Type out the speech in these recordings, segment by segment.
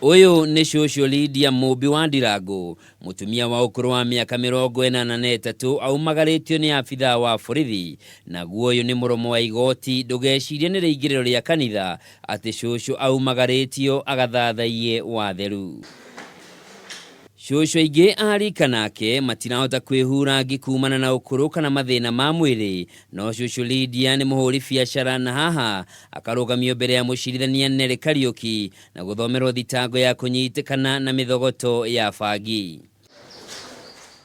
Ũyũ nĩ cũcũ Lydia Mũmbi wa Ndirango, mũtumia wa ũkũrũ wa mĩaka 43 aumagarĩtio nĩ abithaa wa borithi. Naguo ũyũ nĩ mũromo wa igoti, ndũgecirie nĩ rĩingĩrĩro rĩa kanitha atĩ cũcũ aumagarĩtio agathathaiye watheru. Cũcũ aingĩ a rika nake matirahota kwĩhura ngi kumana na ũkũrũ kana mathĩna ma mwĩrĩ, no cũcũ Lydia nĩ mũhũri biacara na haha akarũgamio mbere ya mũcirithania Nelly Kariũki na gũthomerwo thitango ya kũnyitĩkana na mĩthogoto ya bangi.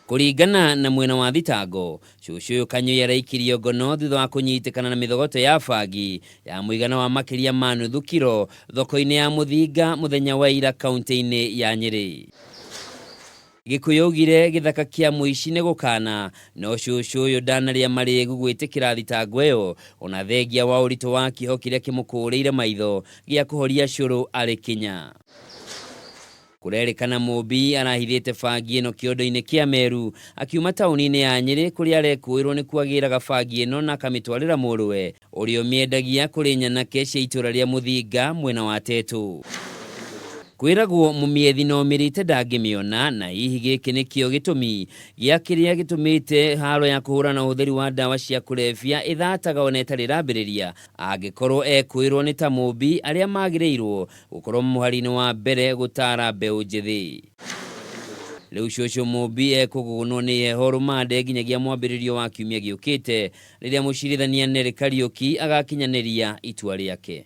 Kũringana na mwena wa thitango, cũcũ ũyũ Kanyũi araikirio ngono thutha wa kũnyitĩkana na mĩthogoto ya bangi ya mũigana wa makĩria ma nuthu kiro thoko-inĩ ya Mũthinga mũthenya wa ira kaunti-inĩ ya Nyĩrĩ. Gĩkũyũ augire gĩthaka kĩa mũici nĩ gũkana, no cũcũ ũyũ ndanarĩa marĩgu gwĩtĩkĩra thitango ĩyo ona thengia wa ũritũ wa kĩoho kĩrĩa kĩmũkũrĩire maitho gĩa kũhoria cũrũ arĩ kinya. Kũrerĩkana Mũmbi arahithĩte bangi ĩno kĩondo-inĩ kĩa Meru akiuma taũni-inĩ ya Nyĩrĩ kũrĩa arekũĩrwo nĩ kuagĩraga bangi ĩno na akamĩtwarĩra mũrũwe ũrĩa ũmĩendagia kũrĩ nyanake cia itũra rĩa Mũthinga mwena wa Tetũ. Kwĩragwo mũmĩethi na ũmĩrĩte ndangĩmĩona na hihi gĩkĩ nĩkĩo gĩtũmi gĩa kĩrĩa gĩtũmĩte haro ya kũhũrana ũhũthĩri wa ndawa cia kũrebia ĩthataga ona ĩtarĩ ĩrambĩrĩria angĩkorwo ekwĩrwo nĩ ta Mũmbi arĩa magĩrĩirwo gũkorwo mũhari-inĩ wa mbere gũtara mbeũ njĩthĩ. Rĩu cũcũ Mũmbi ekũgũgũnwo nĩ heho rũmande nginyagia mwambĩrĩrio wa kiumia gĩũkĩte rĩrĩa mũcirithania Nelly Kariũki agakinyanĩria itua rĩake.